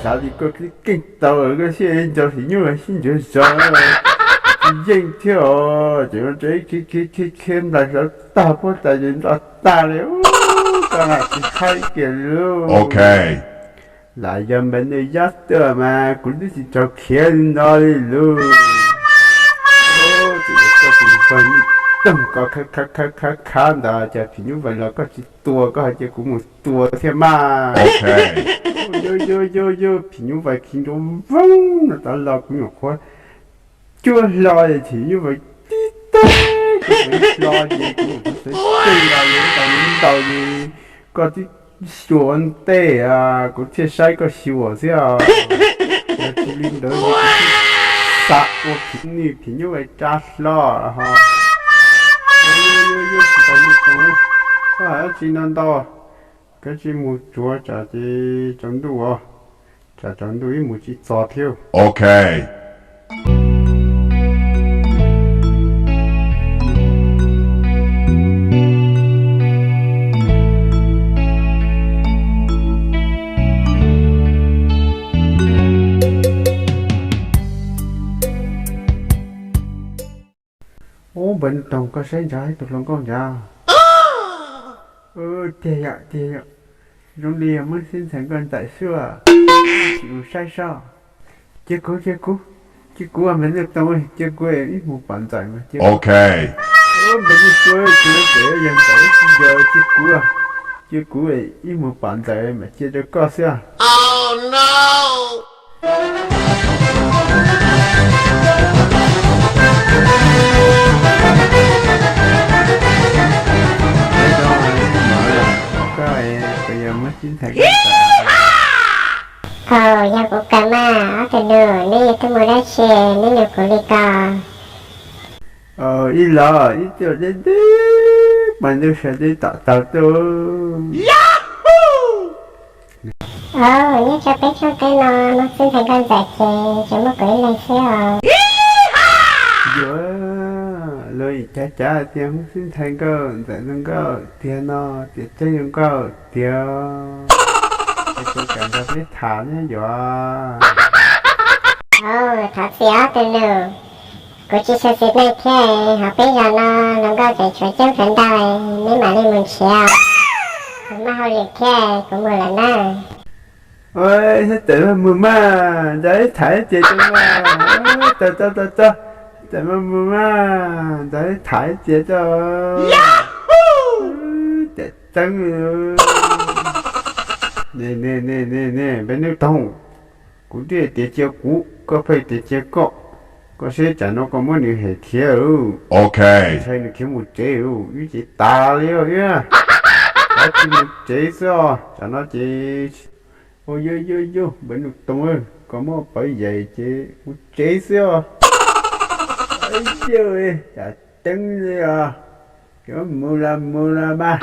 Xav tias koj keej tau, koj sib nco phim nyuj los sib nco zog, tsis yeej thiab os. Ces ua rau ib khiav khiav khiav khiav ntais hlawv tag puab tas ces nroj tag li. Koj lam tsis haib kiag li lauj. Lam yog npawg Nuj Yob tuaj mas kuv twb tsis tau khiav li no li lauj. Ces koj tus npawg Nuj Toog ko khav khav khav khav ntawd ces phim nyuj vais los koj tsis tua, koj hais tias kuv mus tua thiab mas. Yus yus yus yus phim nyuj vais khi nrov voob no tas los kuv nyuam qhuav cuab hlo es phim nyuj vais tib teg kuv hlo ces kuv nyuam qhuav sawv tsees los yuav tau ntaus ces koj twb xyuas ua ntej, kuv thiaj saib koj xyuas xwb os. Yog tsis li ntawd ces kuv twb xav ua phim nyuj, phim nyuj vais tsa hlo ho. Yus yus yus tsis tau li tau, koj hais dab tsi no ntau. Koj tsis mus tsuav tsam ces tsaus ntuj os, tsam tsaus ntuj ib mus tsis txog thiab. Ub, npawg Nuj Toog, koj saib ntawd ib tug hluas nkauj ntawd. Tiag yom, tiag yom. Zoo li yog Hmoob Xib Ntxhais Nkauj Ntxawm xwb. Sim mus saib seb. Cia kuv, cia kuv, cia kuv, npawg Nuj Toog, cia kuv ib mus pom Ntxawm mas cia kuv. Npawg Nuj Toog, kuv tseem yog Ntxawm ib tug yawg, cia kuv, cia kuv ib mus pom Ntxawm mas cia rau koj xwb. Koj, koj yog Hmoob Xib Ntxhais Nkauj Ntxawm? Aws, yog kuv kawg mas. Ob tug nus, neb yuav tuaj mus dab tsi neb nug kuv li ko? Ib los ib tug deb deb, mas ntuj sawv deb tom taug tuaj. Aws, nyob rau peb rooj teb no, Hmoob Xib Ntxhais Nkauj Ntxawm ces tsuas muaj kuv ib leeg xwb os. Yuav, luag yeej cav cav tias Hmoob Xib Ntxhais Nkauj Ntxawm zoo nkauj tiag no, tiam tseeb zoo nkauj tiag. Es kuv kam nrog peb tham ne yuav. Aws, thov txim ob tug nus, kuv tsis tshua xis neej thiab, ho peb zos no hluas nkauj tseem tshuav coob tshuav ntau, neb mam li mus nrhiav. Kuv muaj hauj lwm thiab, kuv mus lawm nawb. Ua, seb tawm mas mus mas, nrog wb tham ib pliag tso mas. Tau tau tau tau, seb tawm mas mus mas, nrog wb tham ib pliag tso. Tiam tseeb. Ne ne ne ne ne, npawg Nuj Toog, kuv twb tias cia kuv, koj pheej tias cia koj. Koj seb tsam no koj muab nws hem khiav, ntshai nws khiav mus tsev, wb tsev tas li os. Kav tsij mus tsev xwb os, tsam no ces. Ua, yus yus yus, npawg Nuj Toog, koj muab pawv yais ces mus tsev xwb os. Yawg, tsam teeb li os, yuav mus los mus los mas.